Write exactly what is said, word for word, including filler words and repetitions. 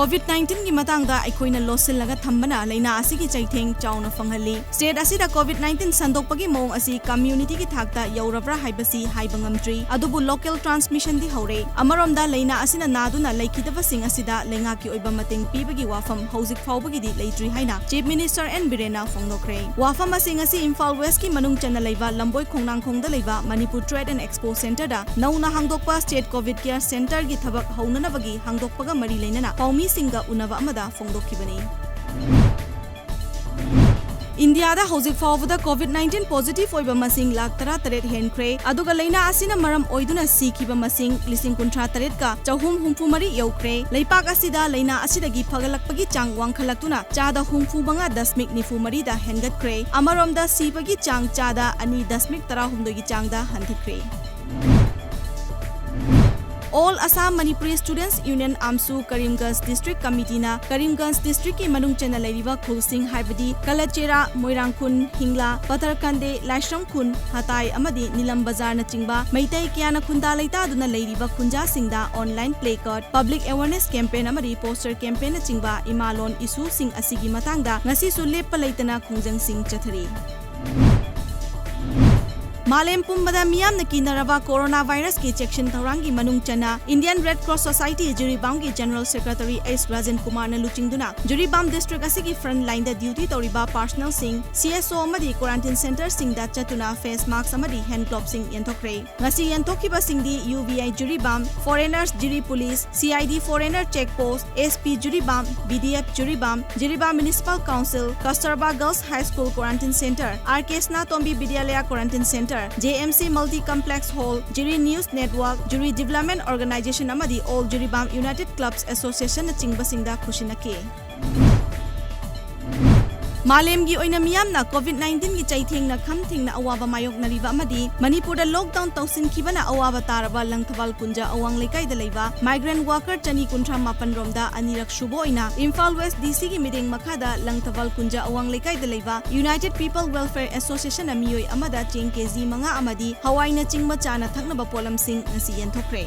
COVID nineteen ꯒꯤ ꯃꯇꯥꯡꯗ ꯑꯩꯈꯣꯏꯅ ꯂꯣꯠꯁꯤꯜꯂꯒ ꯊꯝꯕꯅ ꯂꯩꯅꯥ ꯑꯁꯤꯒꯤ ꯆꯩꯊꯦꯡ ꯆꯥꯎꯅ ꯐꯪꯍꯜꯂꯤ꯫ State ꯑꯁꯤꯗ COVID nineteen ꯁꯟꯗꯣꯛꯄꯒꯤ ꯃꯑꯣꯡ ꯑꯁꯤ community ꯒꯤ ꯊꯥꯛꯇ ꯌꯧꯔꯕ꯭ꯔꯥ ꯍꯥꯏꯕꯁꯤ ꯍꯥꯏꯕ ꯉꯝꯗ꯭ꯔꯤ꯫ ꯑꯗꯨꯕꯨ local transmission ꯗꯤ ꯍꯧꯔꯦ꯫ ꯑꯃꯔꯣꯝꯗ ꯂꯩꯅꯥ ꯑꯁꯤꯅ ꯅꯥꯗꯨꯅ ꯂꯩꯈꯤꯗꯕꯁꯤꯡ ꯑꯁꯤꯗ ꯂꯩꯉꯥꯛꯀꯤ ꯑꯣꯏꯕ ꯃꯇꯦꯡ ꯄꯤꯕꯒꯤ ꯋꯥꯐꯝ ꯍꯧꯖꯤꯛ ꯐꯥꯎꯕꯒꯤꯗꯤ ꯂꯩꯇ꯭ꯔꯤ ꯍꯥꯏꯅ Chief Minister N ꯕꯤꯔꯦꯟꯅ ꯐꯣꯡꯗꯣꯛꯈ꯭ꯔꯦ꯫ ꯋꯥꯐꯝ ꯑꯁꯤ ꯉꯁꯤ ꯏꯝꯐꯥꯜ West ꯀꯤ ꯃꯅꯨꯡ ꯆꯟꯅ ꯂꯩꯕ ꯂꯝꯕꯣꯏ ꯈꯣꯡꯅꯥꯡꯈꯣꯡꯗ ꯂꯩꯕ Manipur Trade and Expo Center ꯗ ꯅꯧꯅ ꯍꯥꯡꯗꯣꯛꯄ State COVID Care Center ꯒꯤ ꯊꯕꯛ ꯍꯧꯅꯅꯕꯒꯤ ꯍꯥꯡꯗꯣꯛꯄꯒ ꯃꯔꯤ ꯂꯩꯅꯅ ꯄꯥꯎꯃꯤꯁꯤꯡꯒ ꯎꯅꯕ ꯑꯃꯗ ꯐꯣꯡꯗꯣꯛꯈꯤꯕꯅꯤ꯫ ꯏꯟꯗꯤꯌꯥꯗ ꯍꯧꯖꯤꯛ ꯐꯥꯎꯕꯗ COVID nineteen positive ꯑꯣꯏꯕ ꯃꯁꯤꯡ ꯂꯥꯈ ꯇꯔꯥꯇꯔꯦꯠ ꯍꯦꯟꯈ꯭ꯔꯦ, ꯑꯗꯨꯒ ꯂꯩꯅꯥ ꯑꯁꯤꯅ ꯃꯔꯝ ꯑꯣꯏꯗꯨꯅ ꯁꯤꯈꯤꯕ ꯃꯁꯤꯡ ꯂꯤꯁꯤꯡ ꯀꯨꯟꯊ꯭ꯔꯥ ꯇꯔꯦꯠꯀ ꯆꯍꯨꯝ ꯍꯨꯝꯐꯨ ꯃꯔꯤ ꯌꯧꯈ꯭ꯔꯦ꯫ ꯂꯩꯄꯥꯛ ꯑꯁꯤꯗ ꯂꯩꯅꯥ ꯑꯁꯤꯗꯒꯤ ꯐꯒꯠꯂꯛꯄꯒꯤ ꯆꯥꯡ ꯋꯥꯡꯈꯠꯂꯛꯇꯨꯅ ꯆꯥꯗ ꯍꯨꯝꯐꯨ ꯃꯉꯥ ꯗꯁꯃꯤꯛ ꯅꯤꯐꯨ ꯃꯔꯤꯗ ꯍꯦꯟꯒꯠꯈ꯭ꯔꯦ꯫ ꯑꯃꯔꯣꯝꯗ ꯁꯤꯕꯒꯤ ꯆꯥꯡ ꯆꯥꯗ ꯑꯅꯤ ꯗꯁꯃꯤꯛ ꯇꯔꯥꯍꯨꯝꯗꯣꯏꯒꯤ ꯆꯥꯡꯗ ꯍꯟꯊꯈ꯭ꯔꯦ꯫ All Assam Manipuri Students Union, AAMSU, Karimganj District Committee ꯅ ꯀꯔꯤꯝꯒꯟꯖ District ꯀꯤ ꯃꯅꯨꯡ ꯆꯟꯅ ꯂꯩꯔꯤꯕ ꯈꯨꯜꯁꯤꯡ ꯍꯥꯏꯕꯗꯤ ꯀꯂꯆꯦꯔꯥ, ꯃꯣꯏꯔꯥꯡꯈꯨꯟ, ꯍꯤꯡꯂꯥ, ꯄꯊꯔꯀꯟꯗꯦ, ꯂꯥꯏꯁ꯭ꯔꯝ ꯈꯨꯟ, ꯍꯇꯥꯏ ꯑꯃꯗꯤ ꯅꯤꯂꯝ ꯕꯖꯥꯔꯅꯆꯤꯡꯕ ꯃꯩꯇꯩ ꯀꯌꯥꯅ ꯈꯨꯟꯗꯥ ꯂꯩꯇꯥꯗꯨꯅ ꯂꯩꯔꯤꯕ ꯈꯨꯟꯖꯥꯁꯤꯡꯗ online placard, public awareness campaign ꯑꯃꯗꯤ poster campaign ꯅꯆꯤꯡꯕ ꯏꯃꯥꯂꯣꯟ issue ꯁꯤꯡ ꯑꯁꯤꯒꯤ ꯃꯇꯥꯡꯗ ꯉꯁꯤꯁꯨ ꯂꯦꯞꯄ ꯂꯩꯇꯅ ꯈꯣꯡꯖꯪꯁꯤꯡ ꯆꯠꯊꯔꯤ꯫ ꯃꯥꯂꯦꯝ ꯄꯨꯝꯕꯗ ꯃꯤꯌꯥꯝꯅ ꯀꯤꯅꯔꯕ ꯀꯣꯔꯣꯅꯥ ꯚꯥꯏꯔꯁꯀꯤ ꯆꯦꯛꯁꯤꯟ ꯊꯧꯔꯥꯡꯒꯤ ꯃꯅꯨꯡ ꯆꯟꯅ Indian Red Cross Society ꯖꯤꯔꯤꯕꯥꯝꯒꯤ General Secretary ꯑꯦꯁ ꯔꯥꯖꯦꯟ ꯀꯨꯃꯥꯔꯅ ꯂꯨꯆꯤꯡꯗꯨꯅ ꯖꯤꯔꯤꯕꯥꯝ district ꯑꯁꯤꯒꯤ front line ꯗ duty ꯇꯧꯔꯤꯕ personnel ꯁꯤꯡ, C S O ꯑꯃꯗꯤ quarantine center ꯁꯤꯡꯗ ꯆꯠꯇꯨꯅ face mask ꯑꯃꯗꯤ hand gloves ꯁꯤꯡ ꯌꯦꯟꯊꯣꯛꯈ꯭ꯔꯦ꯫ ꯉꯁꯤ ꯌꯦꯟꯊꯣꯛꯈꯤꯕꯁꯤꯡꯗꯤ U V I Jiribam, Foreigners Jiri Police, C I D Foreigner Check Post, S P Jiribam, B D F Jiribam, Jiribam Municipal Council, Kasturba Girls High School Quarantine Center, R K Sanatombi ꯕꯤꯗ꯭ꯌꯥꯂꯌꯥ Quarantine Center, J M C Multi Complex Hall, Jiri News Network, Jiri Development Organization ꯑꯃꯗꯤ All Jiribam United Clubs Association ꯅꯆꯤꯡꯕꯁꯤꯡꯗ ꯈꯨꯠꯁꯤꯟꯅꯈꯤ꯫ ꯃꯥꯂꯦꯝꯒꯤ ꯑꯣꯏꯅ ꯃꯤꯌꯥꯝꯅ COVID nineteen ꯒꯤ ꯆꯩꯊꯦꯡꯅ ꯈꯝ ꯊꯦꯡꯅ ꯑꯋꯥꯕ ꯃꯥꯌꯣꯛꯅꯔꯤꯕ ꯑꯃꯗꯤ ꯃꯅꯤꯄꯨꯔꯗ lockdown ꯇꯧꯁꯤꯟꯈꯤꯕꯅ ꯑꯋꯥꯕ ꯇꯥꯔꯕ ꯂꯪꯊꯕꯥꯜ ꯀꯨꯟꯖ ꯑꯋꯥꯡ ꯂꯩꯀꯥꯏꯗ ꯂꯩꯕ migrant worker ꯆꯅꯤ ꯀꯨꯟꯊ꯭ꯔꯥ ꯃꯥꯄꯟ ꯔꯣꯝꯗ ꯑꯅꯤꯔꯛ ꯁꯨꯕ ꯑꯣꯏꯅ ꯏꯝꯐꯥꯜ West D C ꯒꯤ ꯃꯤꯠꯌꯦꯡ ꯃꯈꯥꯗ ꯂꯪꯊꯕꯥꯜ ꯀꯨꯟꯖ ꯑꯋꯥꯡ ꯂꯩꯀꯥꯏꯗ ꯂꯩꯕ United People Welfare Association ꯅ ꯃꯤꯑꯣꯏ ꯑꯃꯗ ꯆꯦꯡ KG ꯃꯉꯥ ꯑꯃꯗꯤ ꯍꯋꯥꯏꯅꯆꯤꯡꯕ ꯆꯥꯅ ꯊꯛꯅꯕ ꯄꯣꯠꯂꯝꯁꯤꯡ ꯉꯁꯤ ꯌꯦꯟꯊꯣꯛꯈ꯭ꯔꯦ꯫